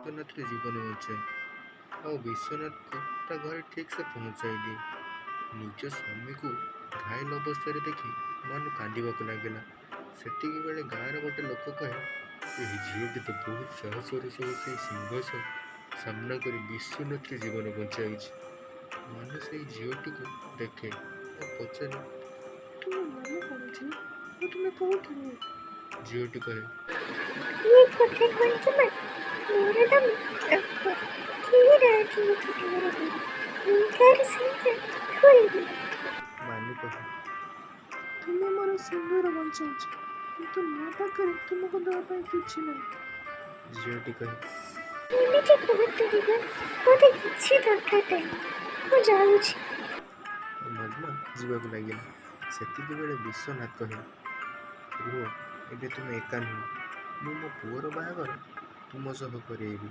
ବିଶ୍ୱନାଥର ଜୀବନ ବଞ୍ଚାଏ ଆଉ ବିଶ୍ୱନାଥକୁ ତା ଘରେ ଠିକ୍ ସେ ପହଞ୍ଚାଇ ଦିଏ। ନିଜ ସ୍ୱାମୀକୁ ଘାଇଲ ଅବସ୍ଥାରେ ଦେଖି ମାନୁ କାନ୍ଦିବାକୁ ଲାଗିଲା। ସେତିକିବେଳେ ଗାଁର ଗୋଟେ ଲୋକ କହେ, ଏହି ଝିଅଟି ତ ବହୁତ ସାହସର ସହ ସେଇ ସିଂହ ସହ ସାମ୍ନା କରି ବିଶ୍ୱନାଥର ଜୀବନ ବଞ୍ଚାଇଛି। ମାନୁ ସେଇ ଝିଅଟିକୁ ଦେଖେ ଓ ପଚାରେ, ତୁମ ନାମ କ'ଣ ଝିଅ ଓ ତୁମେ କୋଉଠି ରୁହ? ଝିଅଟି କହେ, ଏ କଥା କହିକି ମା, ମୋର ନାମ ଅପା। କେହି ନାହାନ୍ତି ମୋ ପରିବାରରେ। ମୁଁ କାହାର ସେଇଟା ଖୋଳିବି। ମାନୁ କହେ, ତୁମେ ମୋର ସିନ୍ଦୁର ବଞ୍ଚାଇଛ, କିନ୍ତୁ ମୋ ପାଖରେ ତୁମକୁ ଦେବା ପାଇଁ କିଛି ନାହିଁ। ଝିଅଟି କହେ, ଏମିତି କୁହନ୍ତୁନି ମା, ମୋତେ କିଛି ଦରକାର ନାହିଁ। ମୁଁ ଯାଉଛି। ଆଉ ନଗ୍ମା ଯିବାକୁ ଲାଗିଲା। ସେତିକିବେଳେ ବିଶ୍ୱନାଥ କହେ, ରୁହ, ଏବେ ତୁମେ ଏକା ନୁହଁ, ମୁଁ ମୋ ପୁଅର ବାହାଘର ତୁମ ସହ କରେଇବି।